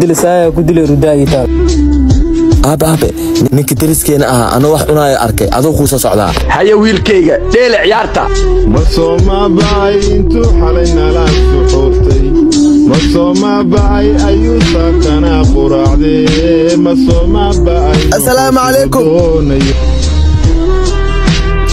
Dilisaya ku dilay rudaagii. Aabe, aabe, ninka deriskeena ahaa anoo wax cunaayo arkay, adoo kuu soo socdaa. Haye wiilkayga, dheele ciyaarta. Ma sooma bacay intuu xalay nala suxuurtay, ma sooma bacay ayuu saakana quraacdee, ma sooma bacay. Assalaamu calaykum. Doonayo.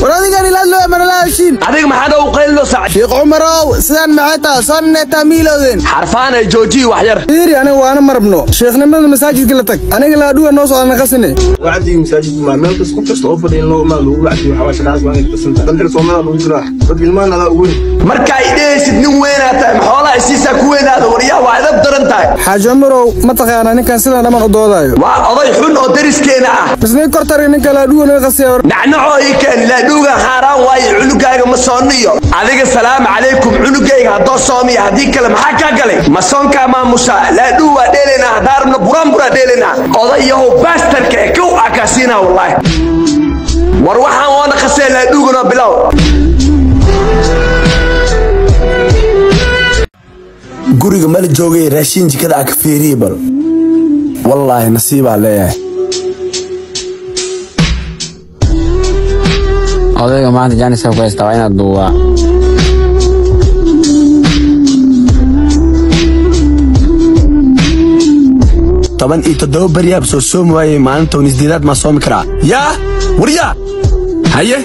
War adigan ilaad loo amanala heshiin. Adiga maxaad ugu qaylino sac? Sheekh Cumarow, sidaan maxay taha sonnetaa miilowdeen? Xarfaanay, joojiyi wax yar. Fiiri, aniga waana marabno sheekhnimada masaajidka la tag, aniga laadhuwa noo socda naqasine. Wacdiga masaajidka maa meel kasta, qof kasta oo fadhiya in loo imaado lagu wacdiyo. Waxaa shaqaas waa inay tirsan tahay dan xil soomada lagu jiraa, dadka ilmahan adaa ugu weyn. Markaa idhehaysid nin weynaa tahay, maxoolaha isiisaa ku weynaada? Waryaa, waa idab daran tahay. Xaaji Cumarow, ma taqaanaa ninkan sidaan dhammaan u doodaayo? Waa oday xun oo deriskeena ah. Misnay kortari ninka laadhuwa naga qasiya. Nacnacoo ii keen laadhuuga, xaaraan waayo. Cunugaaga ma sooniyo adiga. Salaamu calaykum. Cunugayga haddoo soomiya haddii kale maxaa kaa galay? Ma soonkaa maamusaa? Laadhuu waa dheelaynaa, haddaa rabno buraanburaa dheelaynaa. Odayahow baastarka ee kow aa kaa siinaa wallaahi. War waxaan waana qasee, laadhuuganoo bilow. Guriga mala joogay, raashin jikada aa ka fiiriyi bal. Wallaahi nasiibaa leeyahay. Odayga maanta jaaniska ku haysta waa inaad duubaa. 17 beryaab soo soomi waayey, maalinta 18aad maa soomi karaa? Yaa waryaa, haye,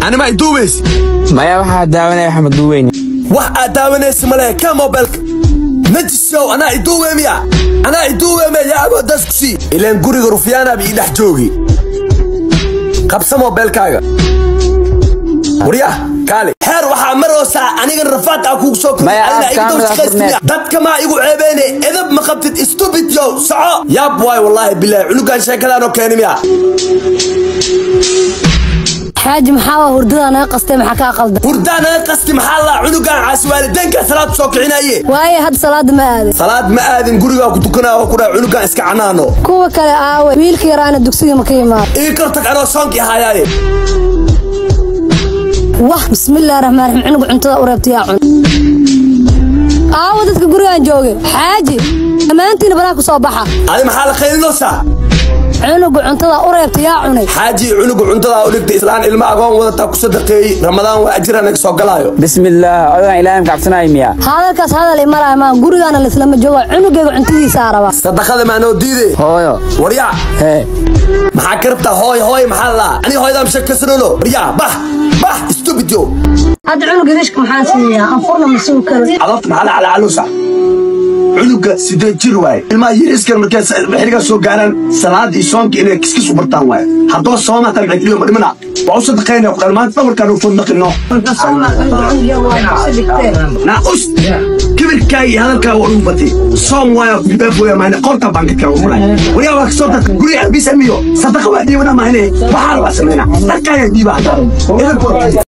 anima i duubaysi? Maya, waxaa daawanaya wax ma duuweyn. Wax aad daawanaysa malehe ka mobilka najisow. Anaa i duubeemiya? Anaa i duubeeme? Yaa awooddaas ku sii? Ilaan guriga rufyaanaaba ii dhex joogi. Qabsa mobilkaaga. Waryaa kaale, xeer waxaa maroosaa anigan rafaad aa kugu soo Maya, kordhay. aad kaamira furneed. Dadka maa igu ceebeyne? Edab ma qabtid, stupid yow, soco. Yaab waay, wallaahi bilaahi, cunugan sheekadaanoo keeni miya? Xaaji, maxaa waa hurdada naga qastay? Maxaa kaa qaldan? Hurdaa naga qasti maxaa laa? Cunugan caasi waalidaynkaa salaad soo kicinaye. Waaye, hadda salaada ma aaday? Salaad ma aadin, gurigaa ku tukanaa oo ku dhaha cunugan iska canaano. Kuwa kale aawe? Wiilka yaraana dugsiga ma ka imaado? Ii kor tag anoo soonkii haayaaye. Wah, bismillaahi raxmaan raxiim, cunuga cuntada u reebta yaa cun? Aawe dadka gurigaan joogay? Xaaji, dhammaantiina banaanka soo baxa. Adi maxaa la qaylinoosaa? Cunuga cuntada u reebta yaa cunay? Xaaji, cunuga cuntadaa u dhigtay islaan ilma agoon wadataa ku sadaqeeyey. Ramadaan waa ajira naga soo galaayo. Bismillaah, odagan ilaahay ma cabsanaayo miya? Hadalkaas hadal imalaya maa, gurigaana laislama jooga, cunugayga cuntadiisaa rabaa. Sadaqada maanoo diide? Hooyo. Waryaa. Hee. Maxaa ka rabtaa? Hooy hooy maxaa lalaa? Ani hooyadaam sheekasanono. Waryaa, bax bax, stupid yo. Hadda cunuga rishka maxaan siiyaa? Anfurna ma sugi karo. Cadabta maxaa la calaacaluusa? Cunuga 8 jir waaye. Ilmaha yariiskan markay xilligaa soo gaaraan, salaad iyo soonka inay kiskis u bartaan waaye. Haddoo sooma hataa maxay keliyo ma dhimana? Waa u sadaqaynaya ku dhalmaan dhawarkaan u fodnaqino naa us. Kibirkaaga iyo hadalkaaga waa ugu batay. Soom waaya ku baafooya maahne, qoorta baan ka kala umulay. Waryaa, waa kasoo dadka guriga albiis amiyo sadaqa waa dhiibana maahne, waxaa waa sameynaa dharkaaga dhiiba hadda.